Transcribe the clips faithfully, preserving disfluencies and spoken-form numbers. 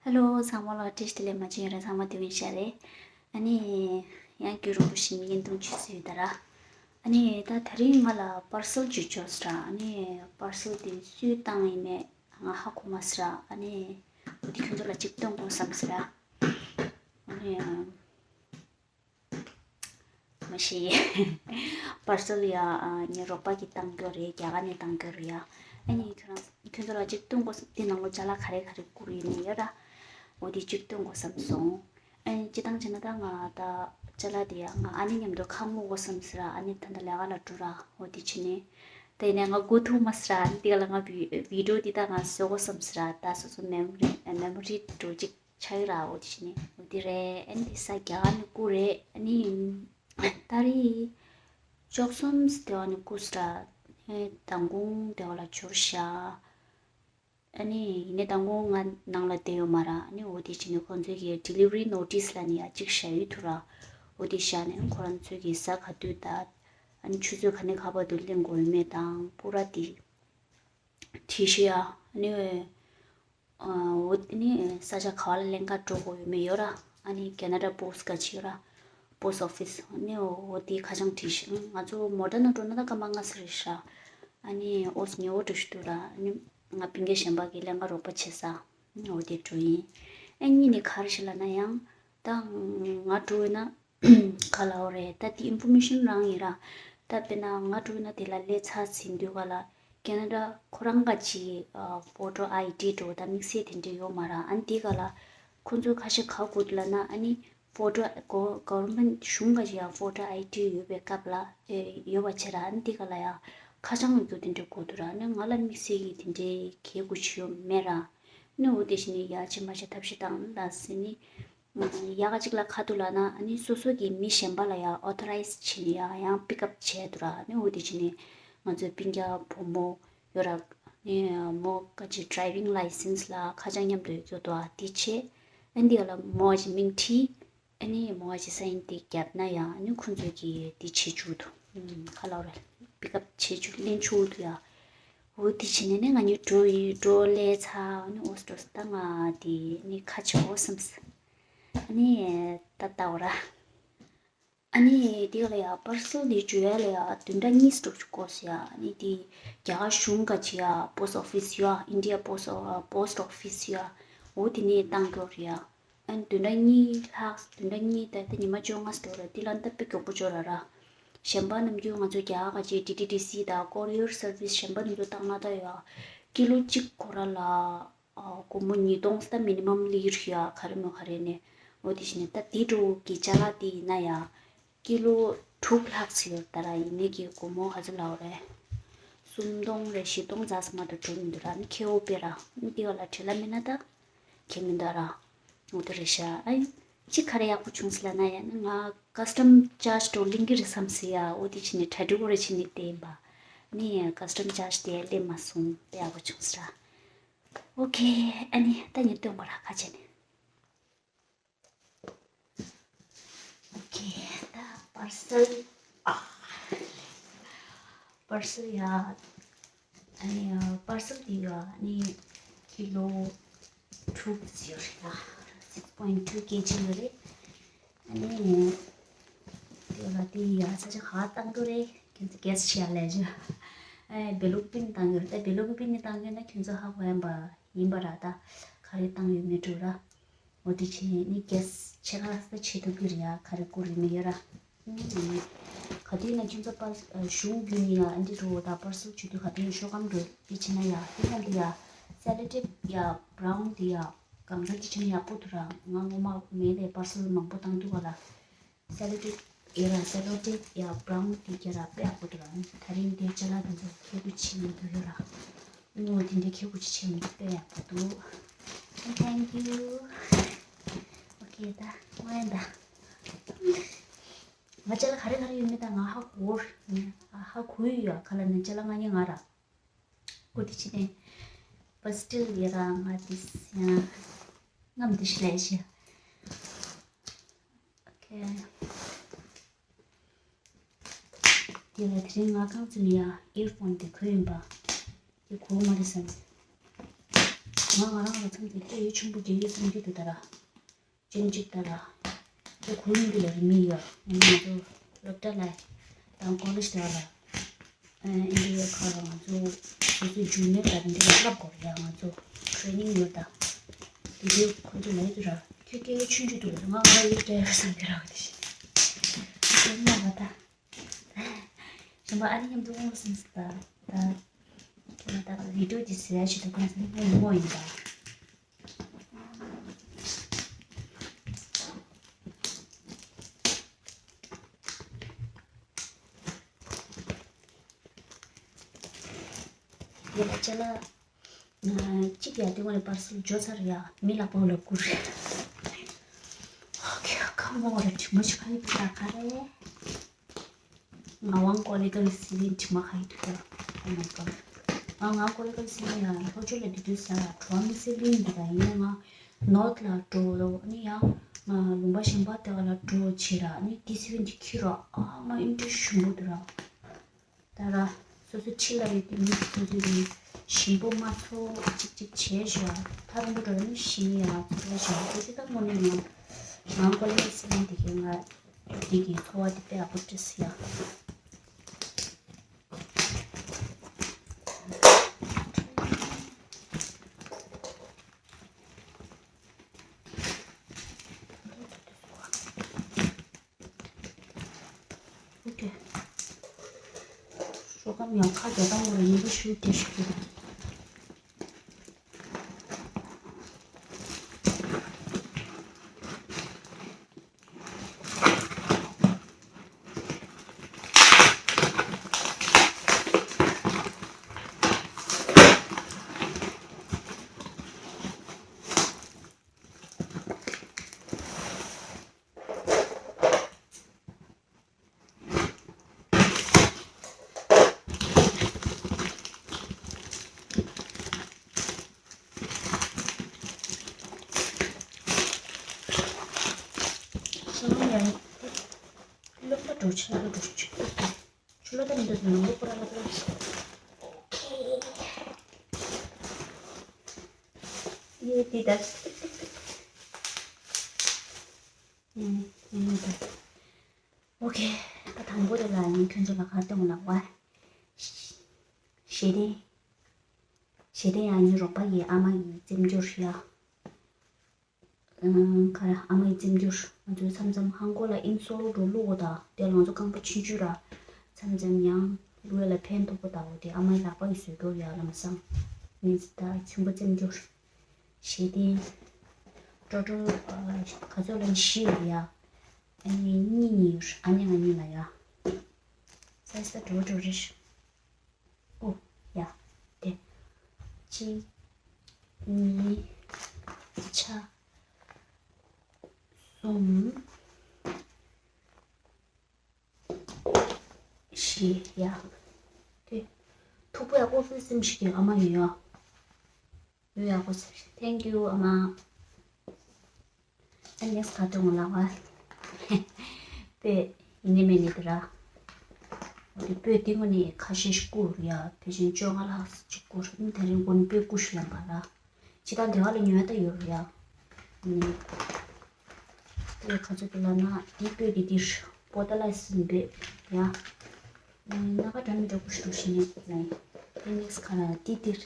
ཧེ་ལོ། ཚང་མ་ལ་བཀྲ་ཤིས་བདེ་ལེགས། མ་བྱན་ཡོད་ར་ཚང་མ་དུས་ཡིན་ཤག་རེད། ཨ་ནི་ཡང་རྒྱུན་རིང་པོ་ཞིག་མི་ཡིན་ཐུང་ཆུ་ཚོད་ཡོད་ད་ར། ཨ་ནི་ད་དེ་རིང་ང་ལ་པར་སེལ་ཅིག་འབྱོར་སོང་ར། ཨ་ནི་པར་སེལ་དེ་སུས་བཏང་ཡིན་མེད་ང་ཧ་གོ་མ་སོང་ར། ཨ་ནི་འོ་དེ་ཁྱོད་ཚོ་ལ་ཅིག་སྟོན་དགོས་བསམ་སོང་ར། ཨ་ནི། མ་ཤེས། པར་སེལ་ཡ། ཨ། ངའི་རོགས་པ་གིས་བཏང་རྒྱུ་རེད། རྒྱ་གར་ནས་བཏང་རྒྱུ་རེད་ཡ། ཨ་ནི་ཁྱོད་རང་ཁྱོད་ཚོ་ལ་ཅིག་སྟོན་དགོས་བསམ། དེ་ནང་ལོ་ཅ་ལག་ག་རེ་ག་རེ་བསྐུར་ཡོད་ནི་ཡོད་ར། འོ་དེ་ཅིག་སྟོན་དགོས་བསམ་སོང་། ཨ་ནི་སྤྱིར་བཏང་བྱས་ན་ད་ང་ད་ཅ་ལག་དེ་ཡ་ང་ཨ་ནེ་མཉམ་དུ་ཁ་བསྔོག་དགོས་བསམ་སོང་ར། ཨ་ནེ་ད་ལྟ་ལས་ཀ་ལ་འགྲོ་ར། འོ་དེ་བྱས་ནས་ད་ཡིན་ནའི་ང་སྒུག་ཐུབ་མ་སོང་ར། ཨ་ནི་དེ་ག་ལ་ང་བི་བི་ཌི་ཡོ་དེ་ད་ང་བཟོ་དགོས་བསམ་སོང་ར། ད་སོ་སོ་མེ་མོ་རི་མེ་མོ་རི་འགྲོ་ཅིག་ཆགས་ཡོད་ར། འོ་དེ་བྱས་ནས་འོ་དེ་རེད། ཨ་ནི་དེ་ས་རྒྱ་གར་ནས་བསྐུར་རེད། ཨ་ནི་ད་རེས་བཅུ་གསུམ་སྡེ་བ་ནས་བསྐུར་སོང་ར། ཨ་ནི་མདང་དགོང་སྡེ་བ་ལ་འབྱོར་ཤག་ཨ་ནི་ཡིན་ནའི་མདང་དགོང་ང་ནང་ལ་བསྡད་ཡོད་མ་ར། ཨ་ནི་འོ་དེ་བྱས་ནས་ཁོང་ཚོས་ཀྱི་ཌི་ལི་ཝ་རི་ནོ་ཊིས་ལབ་ནས་ཡ་གཅིག་བཞག་ཡོད་འདུག་ར། འོ་དེ་བཞག་ནས་ཁོ་རང་ཚོས་ཀྱི་གཟའ་ག་དུས་ད་ཨ་ནི་ཆུ་ཚོད་ག་ནས་ག་བར་དུ་ལེན་དགོས་ཡོད་མེད་དང་པུ་ར་དེ་བྲིས་ཤག་ཡ། ཨ་ནི། ཨ། འོ་དེ་ནི་ས་ཆ་ག་བ་ལ་ལེན་ག་འགྲོ་དགོས་ཡོད་མེད་ཡོད་ར། ཨ་ནི་ཁེ་ན་ཌ་པོ་སི་ག་ཅིག་ཡོད་ར། པོ་སི་ཨོ་ཕི་སི། ཨ་ནི་འོ་དེ་ཁ་བྱང་བྲིས་ཤག་ང་ཚོ་མོ་ཊ་ནང་འགྲོ་ན་ད་སྐར་མ་ལྔ་ཙམ་རེད་ཤག་ཨ་ནི་འོ་ཉེ་བོ་འགྲོ་ཞིག་འདུག་ར། ཨ་ནི་ང་སྤུན་ཀྱག་གཞན་པ་གི་ལེན་ག་རོགས་པ་བྱེད་ས། འོ་དེ་འགྲོ་ཡིན། ཨ་གཉིས་ནས་ག་རེ་ཞིག་ལབ་ན་ཡང་ད་ང་འགྲོ་ཡོད་ན། ག་ལབ་དགོས་རེད། ད་དེ་ཨིན་ཕོར་མེ་ཤན་རང་ཡིན་ར། ད་དཔེར་ན་ང་འགྲོ་ན་དེ་ལ་སླེབས་ཚར་ཟིན་དུས་ག་ལ་ཁེ་ན་ཌ་ཁོ་རང་ག་ཅིག་ཨ། ཕོ་ཊོ་ཨའི་ཌི་འགྲོ་ད་དམིགས་བསལ་དེ་འདྲ་ཡོད་མ་ར། ཨ་ནི་དེ་ག་ལ་ཁོ་ཚོས་ཁ་ཤས་ག་དགོས་འདུག་ལབ་ན། ཨ་ནི་ཕོ་ཊོ་གོ་གོ་ཝར་མེན་ཊི་གཞུང་ག་ཅིག་ཡ་ཕོ་ཊོ་ཨའི་ཌི་ཡོད་པའི་སྐབས་ལ་ཨེ་ཡོད་པ་བྱས་ར། ཨ་ནི་དེ་ག་ལ་ཡ་ཁ་བྱང་ཡོད་རྒྱུ་དེ་འདྲ་དགོས་འདུག་ར། ཨ་ནི་ང་ལ་དམིགས་བསལ་གྱི་དེ་འདྲའི་གལ་དགོས་ཅིག་ཡོད་མེད་ར། ཨ་ནི་འོ་དེ་བཞིན་ཡ་ཅི་མ་ཅི་ཐབས་ཤེས་བཏང་ལ་ཟིན་ནི། ཡག་ག་ཅིག་ལ་ཁ་ཐུག་ལབ་ན། ཨ་ནི་སོ་སོ་གི་མི་གཞན་པ་ལ་ཡང་ཨོ་ཐོ་རའི་ཛི་བྱས་ནས་ཡང་ཡང་པིག་ཨབ་བྱས་འདུག་ར། ཨ་ནི་འོ་དེ་བྱས་ནས་ང་ཚོའི་སྤུན་ཀྱག་བུ་མོ་ཡོད་ར། ཨ་ནི་མོ་ག་ཅིག་ཌ་རའི་ཝིང་ལའི་སེན་སི་ལ་ཁ་བྱང་མཉམ་དུ་ཡོད་ཚོད་འདུག་ཨ་དེ་བྱས། ཨ་ནི་དེ་ག་ལ་མོ་ག་ཅིག་མིང་བྲིས། ཨ་ནི་མོ་ག་ཅིག་སའིན་དེ་བརྒྱབ་ན་ཡང་ཨ་ནི་ཁོང་ཚོས་ཀྱིས་དེ་བྱེད་བཅུག་འདུག་ཨུམ། ག་ལབ་དགོས་རེད། པིག་ཨབ་བྱེད་བཅུག་ལེན་བཅུག་འདུག་ཡ། འོ་དེ་བྱས་ནས་ནི་ང་གཉིས་འགྲོ་ཡི་འགྲོ་སླེབས་ཚར། ཨ་ནི་འོ་སི་ཏོ་སི་ད་ང་དེ་ནི་ཁ་ཕྱེ་འོ་བསམ་སོང་། ཨ་ནི་ད་ལྟ་འོ་ར། ཨ་ནི་དེ་ག་ལ་ཡ་པར་སེལ་དེ་འབྱོར་ཡ་ལ་ཡ་བདུན་ཕྲག་གཉིས་ཙམ་ཞིག་འགོར་སོང་ཡ། ཨ་ནི་དེ་རྒྱ་གར་གཞུང་ག་ཅིག་ཡ་པོ་སི་ཨོ་ཕི་སི་ཡོད་ཨ། ཨིན་ཌི་ཡ་པོ་སི་པོ་སི་ཨོ་ཕི་སི་ཡོད་ཨ། འོ་དེ་ནས་བཏང་རྒྱུ་རེད་ཡ། ཨ་ནི་བདུན་ཕྲག་གཉིས་ལྷག་བདུན་ཕྲག་གཉིས་ད་ལྟ་ཉི་མ་བཅོ་ལྔ་ཙམ་རེད། དེ་ལ་ད་དཔེ་མགྱོགས་པོ་འབྱོར་ར་ར། གཞན་པ་ནམ་རྒྱུན་ང་ཚོ་རྒྱ་གར་ག་ཅིག་ཌི་ཊི་ཌི་སི་དང་ཀོ་རི་ཡར་སར་བི་སི་གཞན་པ་ནམ་རྒྱུན་བཏང་ན་ད་ཡ། ཀི་ལོ་གཅིག་ཁོ་ར་ལ་ཨ་སྒོར་མོ་ཉིས་སྟོང་ད་མི་ནི་མམ་ལི་རེད་ཡ། ག་རེ་མོ་ག་རེ་ནས། འོ་དེ་བཞིན་ད་དེ་འདྲ་བོ་གི་ཅ་ལག་དེ་ཡིན་ན་ཡ། ཀི་ལོ་དྲུག་ལྷག་ཙམ་ཡོད་ད་ར། ཡིན་ནའི་གི་སྒོར་མོ་ག་ཚོད་ལབ་དགོས་རེད། སུམ་སྟོང་རེ་བཞི་སྟོང་རྩ་ས་མ་གཏོགས་འགྲོ་མི་འདུག་ར། ཨ་ནི་ཁེ་འོ་པེ་ར། ཨ་ནི་དེ་བ་ལ་བྲེལ་བ་མེད་ན་ད་ཁེ་མི་འདུག་ར། འོ་དེ་རེད་ཤག་ཨ་ཡིན་ཅི་ག་རེ་ཡག་པོ་བྱུང་སོང་ལབ་ན་ཡ། ཨ་ནི་ང་ཀ་སི་ཊམ་ཅར་ཇི་འགྲོ་ལེན་གི་རེད་བསམ་སོང་ཡ། འོ་དེ་བྱས་ནས་གྲ་སྒྲིག་འོ་རེ་བྱས་ནས་བསྡད་ཡིན་པ། ཨ་ནི་ཀ་སི་ཊམ་ཅར་ཇི་དེ་སླེབས་མ་སོང་། དཔེ་ཡག་པོ་བྱུང་སོང་ར། ཨོ་ཁེ། ཨ་ནི་ད་ངས་སྟོན་དགོས་ར་ཁ་ཕྱེ་ནས། ཨོ་ཁེ། ད་པར་སེལ། ཨ། པར་སེལ་ཡ། ཨ་ནི་པར་སེལ་དེ་ཡ་ཨ་ནི་ཀི་ལོ་དྲུག་ཙམ་ཡོད་རེད་ལ། six point two kg ཡོད་རེད། ཨ་ནི་དེ་ལ་དེ་ཡ་ས་ཆ་ག་བཏང་འདུག་རེད། ཁྱེད་ཚོ་གེ་སི་བྱེད་ཡ་ལས་བྱུང་། ཨ་བེ་ལོ་ཀི་པིན་བཏང་ཡོད་རེད། ད་བེ་ལོ་ཀི་པིན་ནས་བཏང་ཡོད་ན་ཁྱེད་ཚོ་ཧ་གོ་ཡ་ཡིན་པ་ཡིན་པ་ར། ད་ག་རེ་བཏང་ཡོད་མེད་འགྲོ་ར། འོ་དེ་བྱས་ནི་གེ་སི་ཕྱེད་ཀ་ལྷག་ཙམ་བྱེད་ཐུབ་ཀྱི་རེད་ཡ། ག་རེ་བསྐུར་ཡོད་མེད་ཡོད་ར། ཨུམ། ག་དུས་ན་ཁྱེད་ཚོ་པར་གཞུང་བརྒྱུད་ནས་ཡ་ཨ་འདི་འགྲོ་བ་དང་པར་སེལ་བྱེད་དུས་ག་དུས་ན་ཤོག་སྒམ་འགྲོ་དེ་བྱེད་ན་ཡ། དེ་ཡང་དེ་ཡ་སེ་ལོ་ཊེབ་ཡ་བྷ་རའུན་དེ་ཡ་གང་འདྲ་དེ་བྱེད་ན་ཡག་པོ་འདུག་ར། ང་ངོ་མ་མེད་ལས་པར་སེལ་མང་པོ་བཏང་འདུག་ག་ལ། སེ་ལོ་ཊེབ་ཡོད་ར། སེ་ལོ་ཊེབ་ཡ་བྷ་རའུན་དེ་ག་ར་དཔེ་ཡག་པོ་འདུག་ར། ད་རིང་དེ་ཅ་ལག་དེ་ཚོ་ཁྱད་དུ་ཆེ་མི་འདུག་ཡོད་ར། ཨོ་དེ་འདྲའི་ཁྱད་དུ་ཆེ་མི་འདུག་དཔེ་ཡག་པོ་འདུག Thank you. ཨོ་ཁེ། ད་མ་ཡིན་ད། ང་ཅ་ལག་ག་རེ་ག་རེ་ཡོད་མེད་ད་ང་ཧ་གོ་ར། ཧ་གོ་ཡི་ཡོད། ག་ལ་ནི་ཅ་ལག་ང་ཉེ་ང་ར། ཨོ་དེ་ཕྱི་ནས་but still ཡ་ར་ང་དེ་ཡང་ངམ་དེ་ཤི་ལས་ཤི། ཨོ་ཁེ། དེ་ལ་དེ་རིང་ང་རྐང་བཙུགས་ནས་ཡ་ཨིར་ཕོན་དེ་གོན་ཡིན་པ། དེ་གོ་མ་རེད་བསམ། ང་ང་རང་ལ་མཚམས་དེ་སྐད་ཡིག་ཆུང་པོ་རྒྱག་ཡོད་བསམ་གྱི་འདུག་ད་ར། ཅན་གཅིག་ད་ལ། ཁྱོད་གུས་མི་འདུག་ལ་རི་མི་ཡོད། ང་ཚོ་སློབ་གྲྭ་ལ་དང་ཀོ་ལེཇ་དེ་ལ། ཨིན་ཌི་ཡ་ཁ་ལ་ང་ཚོ་སོ་སོའི་ཇུ་ནི་ཡར་དང་འདི་ལ་བསླབ་དགོས་རེད་ཡ། ང་ཚོ་ཊེ་རེ་ནིང་ཡོད་ད། དེ་དུས་ཁོ་ཚོ་ལ་ཡོད་ར། ཁྱོད་སྐད་ཆུང་ཆུང་འདུག་ལ་ང་ང་ཡོད་དྲན་བསམ་གྱི་ར་བ་དེ་བཞིན། དེ་མ་ལ་ད། གཞན་པ་ཨ་ནི་མཉམ་དུ་འོང་སིན་སི་ད། ད། ཁྱོད་ད་བི་ཌི་ཡོ་དེ་ཟེར་ཡ་ཞིག་ད་ཁོ་ན་སིན་སི་ངོ་ཡིན་ད། ཡ་ལ་ཅ་ལག་གཅིག་ཡ་དེ་ངོ་ནས་པར་སེལ་འབྱོར་ཚར་ཡ། མི་ལག་པ་ལ་བསྐུར་རེད། ཨོ་ཁེ་ཁམ་མོ་ར་དྲི་མ་ཞིག་ཁ་ཡི་ད་ག་རེ། ང་ཝང་ཀོ་ལི་ཀལ་སི་ལིན་དྲི་མ་ཁ་ཡི་དུ་ད། ཨོ་མའི་གོཌ། ང་ང་ཀོ་ལི་ཀལ་སི་ལིན་ཡ་ལྷོ་ཕྱོགས་ལ་དུས་དུས་ས་ལ་ཁྲོམ་སི་ལིན་འདི་ད་ཡིན་ན་ང་ནོར་ཐ་ལ་འགྲོ་རོགས་ནི་ཡང་ང་ལུང་པ་གཞན་པ་དེ་ག་ལ་འགྲོ་བྱེད་ར་ནི་དེ་སི་ལིན་དེ་ཁྱི་རོགས་ཨ་ང་ཨིན་ཏྲི་ཞུ་མོ་དུ་ར། ད་ར། སོ་སོ་ཕྱི་ལ་ཡོད་དུས་མི་སོ་སོ་ཡི་ཞིམ་པོ་མ་ཚོ་གཅིག་གཅིག་བྱས་ཞོ། ཐ་རུང་པོ་འགྲོ་ནི་ཞི་ནི་ཡ་ཚོ་ར་ཞོ། དེ་ཅི་ད་མོ་ནི་ང་ང་ཀོ་ལི་སི་ལིན་དེ་གི་ང་དེ་གི་འཚོ་བ་དེ་དཔེ་ཨ་པོ་ཏྲིས་ཡ། ཨོ་ཀེ། ཤོག་སྒམ་ཡང་ཁ་རྒྱ་དང་བོ་ར་ཡིན་པ་ཞུ་དེ་ཞུ་གི་རེད། སློབ་གྲྭ་འགྲོ་ཆེན་པོ་འགྲོ་ཆུ་ཆུ་ལོ་ད་མི་འདུག་ནང་ལོ་པོ་ར་ལ་པོ་ར། ཨོ་ཁེ། ཡེ་དེ་ད། ཨོ་ཁེ། ད་དང་པོ་དེ་ལ་ཡིན་ཁྱོད་ཚོ་ལ་ག་སྟོན་ལག་པ། ཞེ་དེ། ཞེ་དེ་ཡང་ངའི་རོགས་པ་ཡི་ཨ་མ་ཡི་རྩེད་འཇོར་ཡ། ཁ་ར་ཨ་མ་ཡི་རྩེད་འཇོར་ང་ཚོའི་མཚམས་མཚམས་ཧང་གོ་ལ་ཨིན་སོལ་འགྲོ་བླུག་འོ་ད་དེ་ལང་ཚོ་རྐང་པ་ཆུང་ཆུང་ར། མཚམས་མཚམས་ཡང་ལུས་ལ་ཕན་ཐོགས་པོ་ད་འོ་དེ་ཨ་མ་ཡི་ལག་པ་ཡི་བཟོས་འགྲོ་ཡ་ལམ་སང་། ངས་ད་ཆུན་པོ་རྩེད་འཇོར། ཞེ་དེ། ཀྲོ་ཀྲོ། ག་ཚོད་ལ་བཞི་ཡོད་ཡ། ཨ་ནི་གཉིས་གཉིས་ཡོད་ཨ་ནི་ང་གཉིས་ལ་ཡ། ས་ས་འགྲོ་འགྲོ་རེ། ཨོ། ཡ། དེ། གཅིག་གཉིས། ཆ། གསུམ། བཞི། ཡ། དེ། ཐུག་པ་ཡག་པོ་ཕུལ་སེམས་ཤིག་གི་ཨ་མ་ཡོད་ཡ། ཡོད་ཡག་པོ་ཟེར། Thank you ཨ་མ། ཨ་ནེ་ཁ་ཏོ་ངོ་ལ་བ། པོས་ཡིན་ནི་མེད་ནི་དེ་ར། འོ་དེ་པོས་དེ་ངོ་ནས་ཁ་ཤས་ཤིག་བསྐུར་ཡ། དེ་བཞིན་བཅོ་ལྔ་ལྷག་ཅིག་བསྐུར། ཨིན་དེ་རིང་དགོན་པའི་སྐུ་ཞིག་ལ་འབར་ར། ཇི་ལྟར་འདི་བ་ལ་ཉོས་ད་ཡོད་ར་ཡ། ནི། དེ་ཁ་ཚོ་དེ་ལ་ན་དེ་པོས་དེ་དེར་པོ་ཏ་ལ་སིན་པོས་ཡ། ནི་ན་ག་འདྲ་མི་འདྲ་སྐུ་ཞིག་འདུག་ཞིག་ནས་ནི། དེ་ནེགས་ཁ་ལ་དེ་དེར།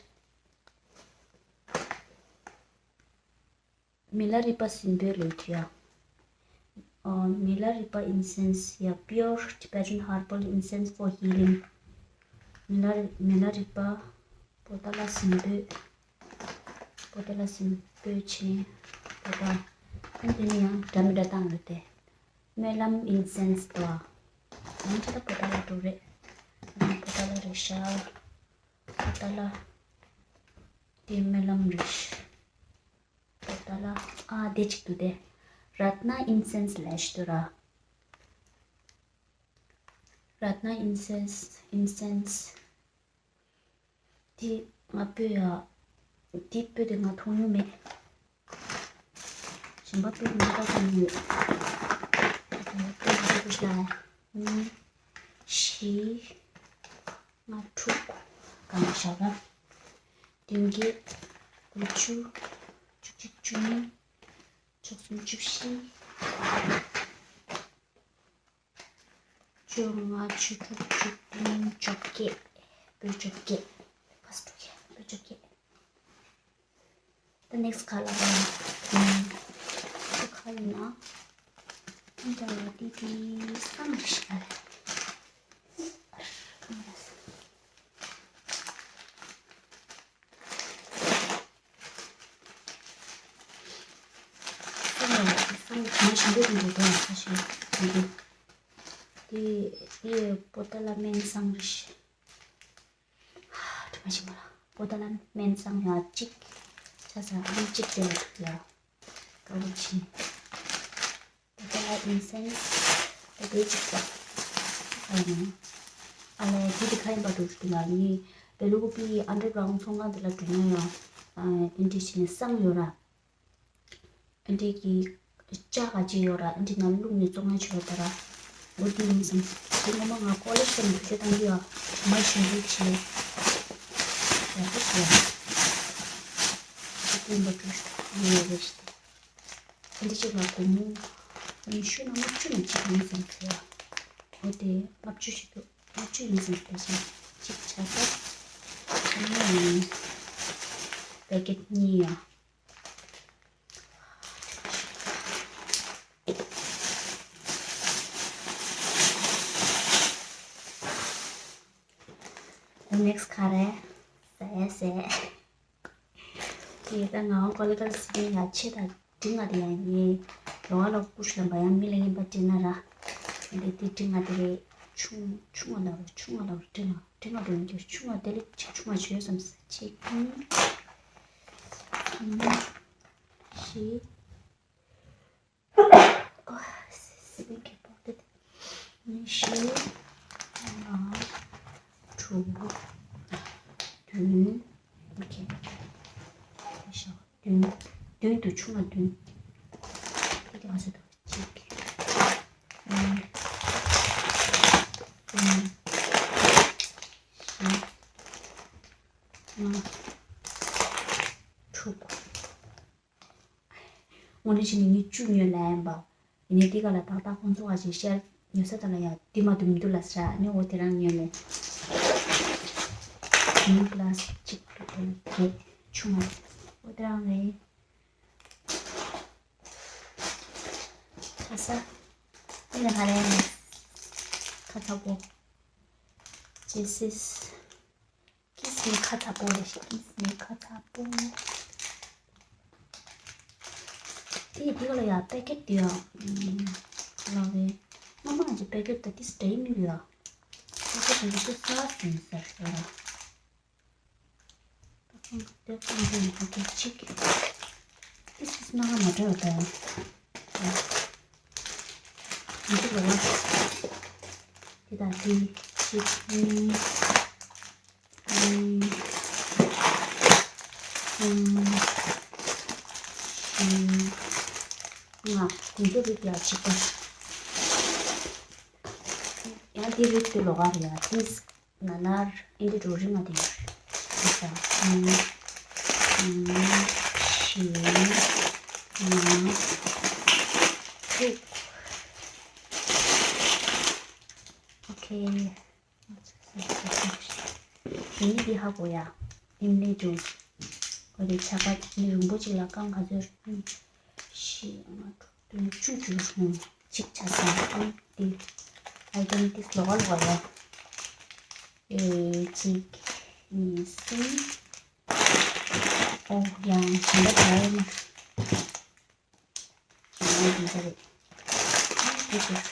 མི་ལ་རི་པ་སིན་པོའི་ལོ་རྒྱུས་ཡ། མི་ལ་རི་པ་incense ཡ། Pure Tibetan herbal incense for healing. མི་ལ་རི་མི་ལ་རི་པ། པོ་ཏ་ལ་སིན་པོའི། པོ་ཏ་ལ་སིན་པོའི་ཆེན། པོ་ཏ། ཨ་འདི་ནི་ཡང་འདྲ་མི་འདྲ་བཏང་ཡོད་དེ། སྨོན་ལམ་incense དོ། ཡང་ཅི་ད་པོ་ཏ་ལ་འགྲོ་རེད། པོ་ཏ་ལ་རེད་ཤག་པོ་ཏ་ལ། དེ་སྨོན་ལམ་རེད་ཤག་ད་ལ་ཨ་དེ་གཅིག་ཏུ་དེ། Ratna incense ལས་ཞིག་ཏུ་ར། Ratna incense incense དེ་ང་སྤོས་ཡ། དེ་སྤོས་དེ་ང་མཐོང་མྱོང་མེད། གཞན་པ་སྤོས་ང་ད་མཐོང་མྱོང་ཡོད། སྤོས་ང་སྤོས་ཤ་གཉིས་བཞི། ལྔ་དྲུག་གང་བཞག་ན། བདུན་བརྒྱད། བཅུ། བཅུ་གཅིག་བཅུ་གཉིས། བཅུ་གསུམ་བཅུ་བཞི། བཅོ་ལྔ། བཅུ་དྲུག་བཅུ་བདུན། བཅོ་བརྒྱད། བོད་བཅོ་བརྒྱད། ཕ་སི་བཅོ་བརྒྱད། བོད་བཅོ་བརྒྱད། ད་ནེག་སི་ཁ་ལ་བ། ཁ་ཡིན་ན། ད་ཏི་ཏི་སང་ཤ། སང་ལ་སང་གང་ཞིམ་པོ་ཞིམ་པོ་འདུག་ཁ་ཤས་འདུག་དེ་དེ་པོ་ཏ་ལ་སྨན་སང་རེད། དྲི་མ་ཞིམ་པོ་ལ་པོ་ཏ་ལ་སྨན་སང་ཡ་གཅིག་ཆ་ས་ཨང་གཅིག་དེ་ལ་ཐུག་ཡ། དཀར་པོ་ཆེ། ད་ལྟ་ཨིན་སེན་སི་ད་དེ་གཅིག་པ། ཨ་ཡིན། ཨ་ལས་དེ་དེ་ག་ཡིན་པ་འདུག་དེ་ལ་ནི་བེ་ལུ་གུ་པི་ཨན་ཌར་གྲའུན་ཚོང་ཁང་དེ་ལ་འགྲོ་ན་ཡང་ཨ་འདི་བྱས་ནས་སང་ཡོད་ར། ཨ་འདི་གི་ལྕགས་ག་ཅི་ཡོད་ར། ཨ་འདི་ནང་བླུགས་ནས་བཙོང་ཡ་ཆོད་ད་ར། འོ་དེ་ཡིན་སམ། དེ་ངོ་མ་ང་ཀོ་ལེ་ཤན་བེད་སྤྱོད་བཏང་གི་ཡོད། མ་ཞིམ་པོ་བྱས། ཡག་པོ་བྱས། ཨ་དེ་འབའ་ཀྲུ་ཡོད་རེད་ཤི། འདི་གཅིག་ལ་སྒོར་མོ་ཉི་ཤུ་ན་ལྔ་བཅུ་ནས་གཅིག་ཡིན་ཟེར་ཟེར་བ། འོ་དེ་ལྔ་བཅུ་ཞིག་འདུག་ལྔ་བཅུ་ཡིན་ཟེར་དེ་བཞིན་གཅིག་ཆ་ས། ཨ་ནི་པེ་ཀེ་ཊི་གཉིས་ཡ། ནེག་སི་ག་རེ། ཟས་ཟས། དེ་ད་ང་འོང་ཀོ་ལི་ཀ་ལ་སི་པིན་ཡ་ཆེ་ད་འབྲིང་ང་དེ་ཡང་ཡིན། རོ་ཨ་ལོ་ཀུ་ཤ་ལ་འབའ་ཡང་མི་ལ་ཡིན་པ་འབྲིང་ང་ར། དེ་དེ་འབྲིང་ང་དེ་རེད། ཆུང་ཆུང་ང་ལ་རོ་ཆུང་ང་ལ་རོ་འབྲིང་ང་འབྲིང་ང་དེ་ཡང་ཆུང་ང་དེ་ལས་ཆེ་ཆུང་ང་བྱོས་བསམ་ས་ཆེ་གཉིས། གསུམ། བཞི། ཨོ། སི་སི་པིན་གྱི་པོ་ཏི་ཉི་ཤུ། ལྔ། དྲུག་བདུན། ཨོ་ཁེ། ཤོག་བདུན། བདུན་དུ་ཆུང་བ་བདུན། དེ་ག་ཚོད་འདུག་གཅིག་གཉིས། གསུམ། བཞི། ལྔ། དྲུག་དངོས་གནས་བྱས་ནས་ངས་བཅུ་ཉོས་ལབ་ཡིན་པ། ཡིན་ནའི་འདི་ག་ལ་ཏག་ཏག་ཁོང་ཚོ་བ་ཞིག་ཤར་ཉོ་ས་དང་ལ་ཡ་འདི་མ་འདུག་མི་འདུག་ལབ་ས་ཨ་ནི་འོ་དེ་རང་ཉོས་ལེ། ཉུ་གི་ལ་སི་གཅིག་ཏུ་དེ་ལ་དེ་ཆུང་བ་འོ་དེ་རང་རེད། ཁ་ས་འདི་ལ་ག་རེ་ཁ་ཚ་པོ། ཇེ་སིས། ཀིས་མི་ཁ་ཚ་པོ་རེད། ཀིས་མི་ཁ་ཚ་པོ། དེ་དེ་ལ་ཡ་པེ་ཀེ་ཊི་དེ་ཡང་ལ་བའི་སྔོན་མ་ང་ཚོ་པེ་ཀེ་ཊི་ད་ཏིས་འདྲ་ཡིན་མི་འདུག་ཡ། པེ་ཀེ་ཊི་དེ་ཚོ་སོ་སོ་ཡིན་ཟེར་ཟེར་བ། ད་ཁོང་དེ་ཁོང་ཚོ་ཡིན་ཁོང་ཚོ་གཅིག་ཏིས་ཏིས་སྣ་ཁ་མ་འདྲ་བ་ད་ཡ། ང་ཚོ་ལ་བ་དེ་དང་དེ་གཅིག་གཉིས། གཉིས། གསུམ། བཞི། ལྔ། དེ་ཚོ་རིགས་ལ་གཅིག་པ། ཡང་དེ་རིགས་དེ་ལོགས་ཀ་རེད་ཡ། དེ་ན་ན་ཨིན་དི་འགྲོ་རིགས་ལྔ་དེ་ཡོད་རེད། གཉིས། གསུམ། བཞི། ལྔ། དྲུག་ཨོ་ཁེ། དེ་ནི་འདི་ཧ་གོ་ཡ། ཨིན་ལི་ཇུ། འོ་དེ་ཆ་ག་ནི་རིང་པོ་ཅིག་ལ་རྐང་ག་ཚོད་རེད། བཞི་ལྔ་དྲུག་བདུན་བཅུ་དྲུག་སོང་། གཅིག་ཆ་ས་ཨང་འདི། ཨའི་ཊེམ་འདི་ལོགས་ཀ་ལོགས་ཀ་ཡ། ཨེ་གཅིག་གཉིས། གསུམ། ཨོ་ཡང་གཞན་པ་དེ་ཡང་ཡོད་ན། ང་འདི་འདྲ་རེད། ཨ་འདི་ཞིག་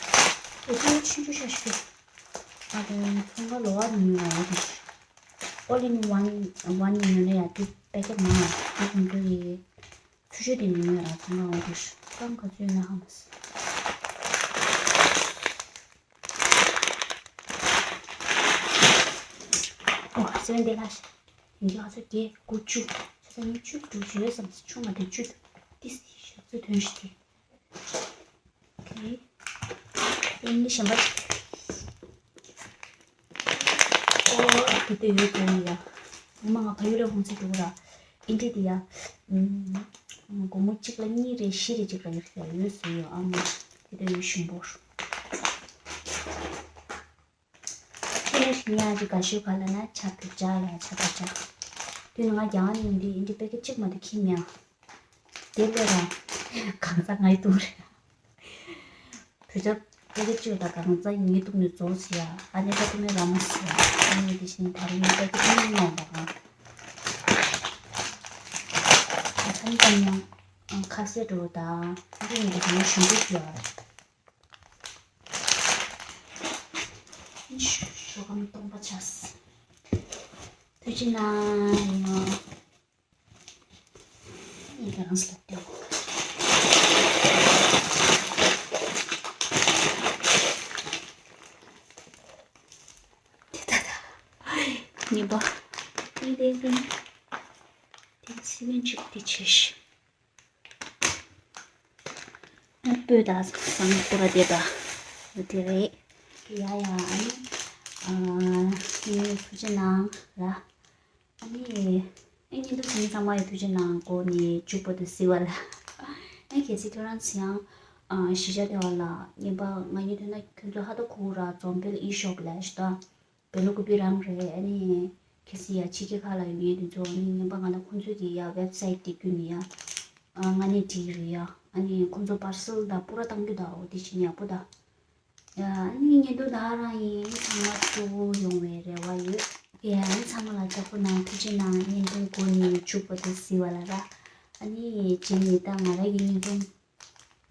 ཨེ་ཅིག་ཆུང་ཆུང་ཤ་ཤ་ཤ། ཨ་དེ་ཚོང་ཁང་ལོགས་ཀ་ནས་ཉོས་ཡ་འདི། ཨོ་ལི་ཨིན་ཝན་ཝན་ནས་ཉོས་ན་ཡ་འདི་པེ་ཀེ་ཊི་མང་ཡ་འདི་ཁོང་ཚོ་ཡི་ཚུར་ཤོག་དེ་ཉོས་ཡ་ར་ཚོང་ཁང་འོ་འདི་ཤོག་རྐང་ག་ཚོད་ཡོད་ན་ཧ་མ་སི། ཨོ་སེ་བན་དེ་ལ་ཤ། ཡིན་གྱི་ང་ཚོ་བརྒྱད་དགུ་བཅུ། ཆ་ཚང་ཉི་ཤུ་དྲུག་ཅུ་ཡོད་བསམ་སོང་། ང་དེ་བཅུ་ཏིས་ཞག་ཚོད་ཐོན་ཤི་དེ། ཨོ་ཁེ། ཨིན་ལི་གཞན་པ། ཨོ་དེ་དེ་ཡོད་དགོས་ཡ། ངོ་མ་ང་ཕ་ཡུལ་ལ་ཁོང་ཚོས་འགྲོ་གི་ར། ཨིན་དྲི་དེ་ཡ། ཨམ། སྒོར་མོ་གཅིག་ལ་གཉིས་རེ་བཞི་རེ་གཅིག་ལ་ཡོད་ཟེར་ཡོད་ཟེར་ཡོད་ཨ་མ། དེ་འདྲ་ཡོད་ཞིམ་པོ། ཁྱེད་རང་ཉག་ཅིག་དགའ་ཤོས་ག་ལ་ན་ཆ་བོད་ཇ་ལ་ཆ་བོད་ཇ། དུས་ང་རྒྱ་གར་ནས་འདི་ཨིན་དྲི་པེ་ཀེ་གཅིག་མ་དེ་ཁྱིམ་ཡང་། དེ་ལས་ར། གང་ཟག་ང་ཡི་དུང་རེད། བུ་ཚ་ཕ་གི་གཅིག་དང་གང་ཚ་ཡིན་ངེས་འདུག་ནས་རྫོགས་ཟེར་ཡ། ཨ་ནེ་ད་ཐུ་མེད་ར་མ་ཟེར་ཡ། ཨ་ནེ་དེ་བཞིན་ད་རུང་ངེད་ཀྱི་ཐུ་མེད་མ་འོང་པ་གང་། ཨ་ནེ་ད་ཡང་ཁ་ཟས་འགྲོ་དང་ཨ་ནེ་འདི་གང་ཞིམ་པོ་ཞུ་ཡ། ཤོ་གམ་སྟོང་པ་ཆགས། ཐུགས་རྗེ་གནང་ཡོང་། ཡི་གེ་རང་སླེབས་ཏེ། དེ་ད་ད། ཉིན་པ། ཡི་གེ་རང་། དེ་སི་མེན་ཅིག་དེ་ཆེ་ཤི། ཨ་སྤོས་དང་ཟངས་ཁོ་ར་དེ་ད། དེ་རེད། ཡ་ཡ་ཨ་ནི། ཨ་ནི་ཐུགས་རྗེ་གནང་ར། ཨ་ནི། ཨེ་ཉིན་དུ་ཚང་ཚང་མ་ཡི་ཐུགས་རྗེ་གནང་གོ་ནི་བཅུག་པ་དུ་སི་བ་ལ། ཨེ་གལ་སྲིད་ཁྱོད་རང་ཚོ་ཡང་། ཨ་གཞིས་ཆགས་དེ་བ་ལ་ཉིན་པ་ང་གཉིས་ཐོན་ན་ཁྱོད་ཚོ་ཧ་ཏོ་ཁུ་ར་འཛོམས་དཔལ་ཨི་ཤོབ་ལ་ཞུ་ད། བེ་ལུ་ཀུ་པི་རང་རེད་ཨ་ནི། གལ་སྲིད་ཡ་ཕྱི་རྒྱལ་ཁག་ལ་ཡོད་མཁན་དེ་ཚོ་ཨ་ནི་ཉིན་པ་ང་ལ་ཁོང་ཚོས་ཀྱི་ཡ་ཝེབ་སའིཊ་དེ་བརྒྱུད་ནས་ཡ། ཨ་ང་ནི་བྲིས་རེད་ཡ། ཨ་ནི་ཁོང་ཚོ་པར་སེལ་དང་པུ་ར་བཏང་རྒྱུ་དང་འོ་དེ་བཞིན་ཡག་པོ་དང་། ཡ་ཨ་ནི་ཉིན་དུ་ད་རང་ཡིན་ཚང་མ་སྤྲོ་བོ་ཡོང་བའི་རེ་བ་ཡོད། ཡ་ཨ་ནི་ཚང་མ་ལ་ལྕགས་པོ་ནང་ཐུགས་རྗེ་གནང་བརྙན་ཐུང་གོ་ནས་བཅུག་པ་དེ་གཟིགས་པ་ལ་ར། ཨ་ནི་རྗེས་ནས་ད་ང་ར་གི་བརྙན་ཐུང་།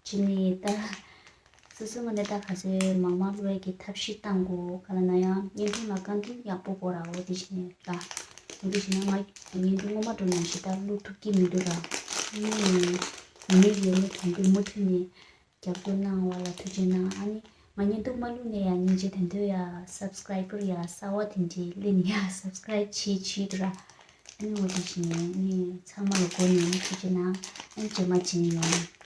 རྗེས་ནས་ད། སོ་སོ་ངོས་ནས་ད་ག་ཚོད་མང་མང་བླུག་ཡས་ཀྱི་ཐབས་ཤེས་བཏང་དགོས་ག་ལ་ན་ཡང་བརྙན་ཐུང་ལ་བཀའ་དྲིན་ཡག་པོ་དགོས་ར་འོ་དེ་བཞིན་ད། འོ་དེ་བཞིན་ན་ང་བརྙན་ཐུང་ངོ་མ་འགྲོ་ནང་བཞིན་ད་བླུག་ཐུབ་ཀྱི་མི་འདུག་ར། ཨ་ནི། ཉིན་ནས་ཉིན་ནས་གང་དུ་མུ་མཐུད་ནས་རྒྱབ་སྐྱོར་གནང་བ་ལ་ཐུགས་རྗེ་གནང་ཨ་ནི། ང་བརྙན་ཐུང་མ་བླུག་ནས་ཡང་ཉིན་གཅིག་དེ་འདོད་ཡ་སབ་སི་ཀ་རའི་བར་ཡ་གསར་བ་དེ་འདྲའི་སླེབས་ནས་ཡ་སབ་སི་ཀ་རའི་བྱེད་བྱེད་འདུག་ར། ཨ་ནི་འོ་དེ་བཞིན་ནས་ཨ་ནི་ཚང་མ་ལ་མགོ་ནས་ཨ་ནི་ཐུགས་རྗེ་གནང་ཨ་ནི་རྗེས་མ་མཇལ་ཡོང་།